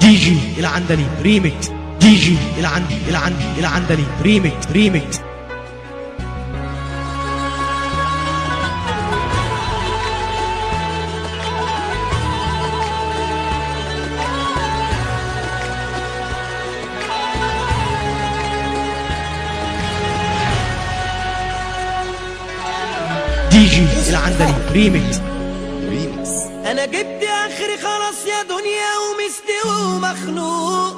دي جي العندليب ريميكس، دي جي العندليب remix remix. دي جي العندليب ريميكس ريميكس. انا جبت اخري خلاص يا دنيا ومستوي ومخنوق،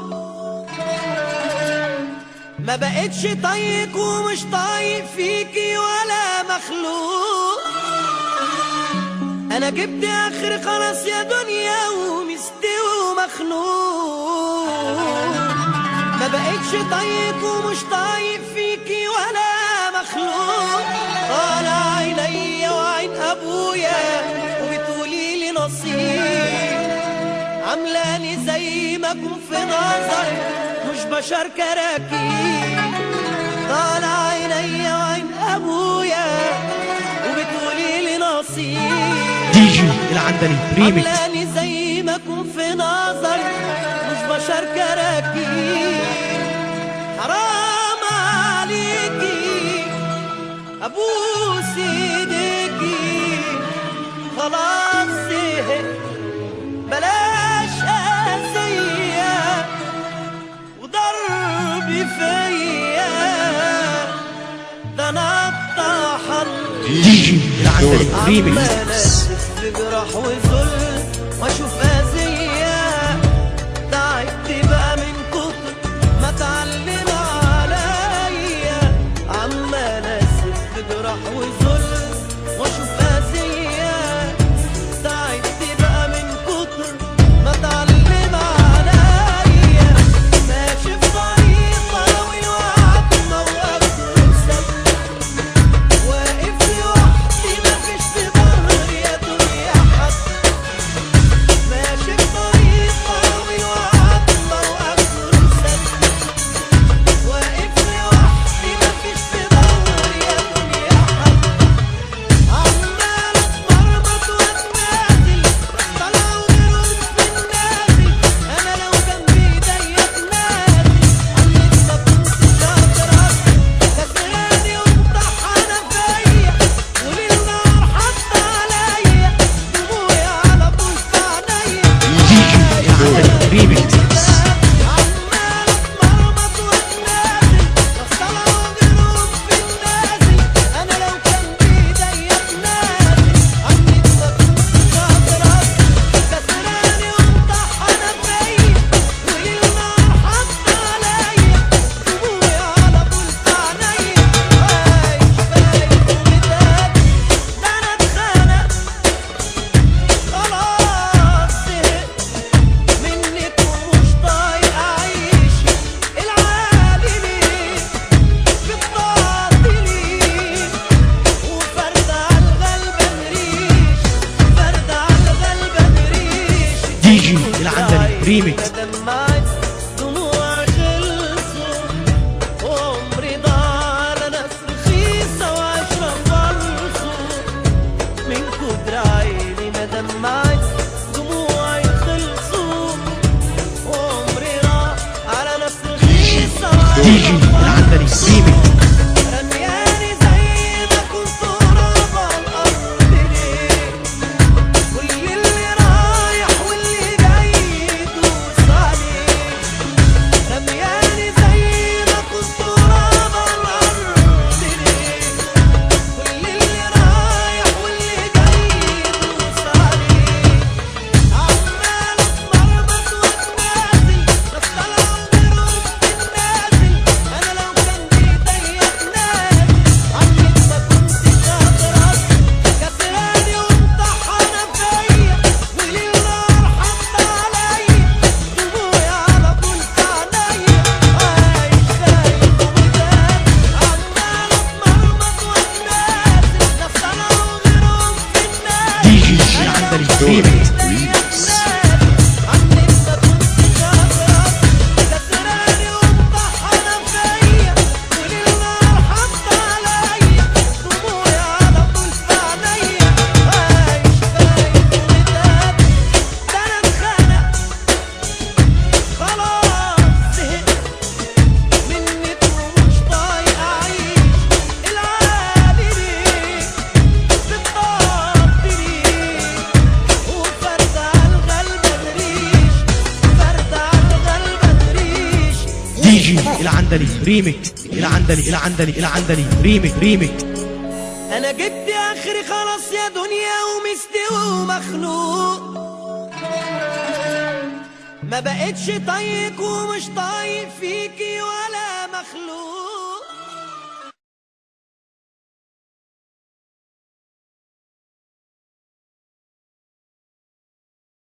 ما بقتش طايق ومش طايق فيكي ولا مخلوق. انا جبت اخري خلاص يا دنيا ومستوي ومخنوق، ما بقتش طايق ومش طايق فيكي ولا مخلوق. طالع عينيا وعين ابويا وبتقولي لي نصيب، عاملاني زي ما اكون في نظري مش بشر كراكيب. طالع عينيا وعين ابويا وبتقولي لي نصيب، دي جي العندليب ريميكس. عاملاني زي ما اكون في نظري مش بشر كراكيب. حرام عليكي ابوس ايديكي، خلاص زهقت بلاش اذية وضرب فيا، ده انا اتطحنت. دي جي العندليب ريميكس. عمال اسف في جراح وذل واشوف اذية، تعبت بقى من كتر ما اتعلم عليا. عمال اسف في جراح وذل واشوف اذية، تعبت بقى من كتر ما اتعلم عليا. ماشي في طريق طويل وقعدت موقفت وسبت، واقف لوحدي مفيش في ظهري يا دنيا حد. ماشي في طريق طويل وقعدت موقفت وسبت، واقف لوحدي مفيش في ظهري يا دنيا حد. عمال اتمرمط واتنازل، طلعوا غيرهم في النازل، انا لو جنبي ايديا اتنازل. عنك ما كنتش اقدر اصبر، كسراني ومطحنه فيا، وليل نهار حاطه عليا دموعي على طول في عينيا. دي جي العندليب ريميكس. عمال اتمرمط واتنازل، بس طلعوا غيرهم في النازل، انا لو كان بايديا اتنازل. عنك ما كنتش اقدر اصبر، كسراني ومطحنه فيا، وليل نهار حاطه عليا دموعي على طول في عينيا. عايش فايت ومتقابل، ده انا اتخنقت خلاص زهقت منك ومش طايق اعيش. العالي ليه بتعطي ليه، وفرد على الغلبان ريش، فرد على الغلبان ريش. دي جي العندليب ريميكس. دمعت دموع خلصوا، وعمري ضاع على ناس رخيصة وعشرة فلصوا. من كتر عيني ما دمعت دموعي خلصوا، وعمري راح على ناس رخيصة دي جي وعشرة العندليب ريميكس. رمياني زي ما كنت قراب على الأرض ليه، كل اللي رايح واللي جاي يدوس العندلي ريميكس العندلي العندلي العندلي remix remix. انا جبت اخري خلاص يا دنيا ومستوي ومخنوق، ما بقتش طايق ومش طايق فيكي ولا مخلوق.